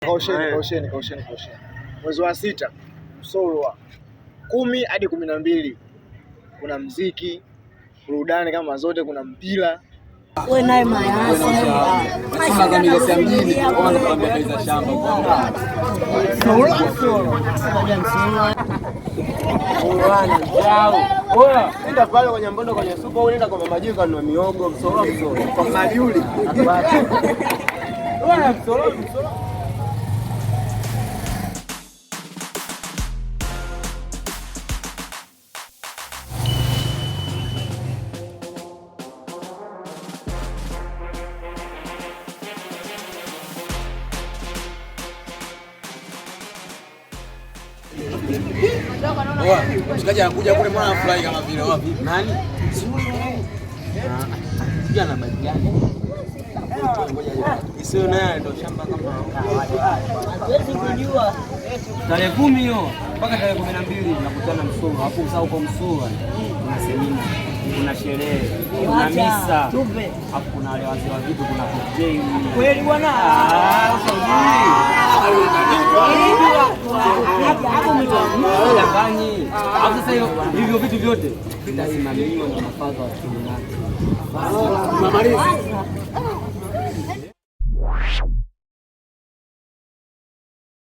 Kausheni, kausheni, kausheni, kausheni. Mwezi wa sita Msolwa 10 hadi 12 kuna mziki, burudani kama zote, kuna mpira. Wewe naye mayasi. Mjini za shamba. Nenda pale kwenye mbondo kwenye supu au nenda kwa mama Juu kanunua miogo msoro msoro. Kwa mama Juli. Bwana msoro msoro. Mshikaji anakuja kule, mbona anafurahi kama vile wapi? Nani? Sijui ana bagi gani. Isiyo naye ndo shamba kama Hatuwezi kujua. Tarehe 10 hiyo mpaka tarehe 12 nakutana Msura. Hapo usahau kwa Msura kuna semina, kuna sherehe, kuna misa, hapo kuna wale wazee wa vitu, kuna cocktail. Kweli bwana. Ah, sasa ujui. Danganyi. Hapo sasa hivyo vitu vyote vinasimamiwa na mafaza wa Kiminati.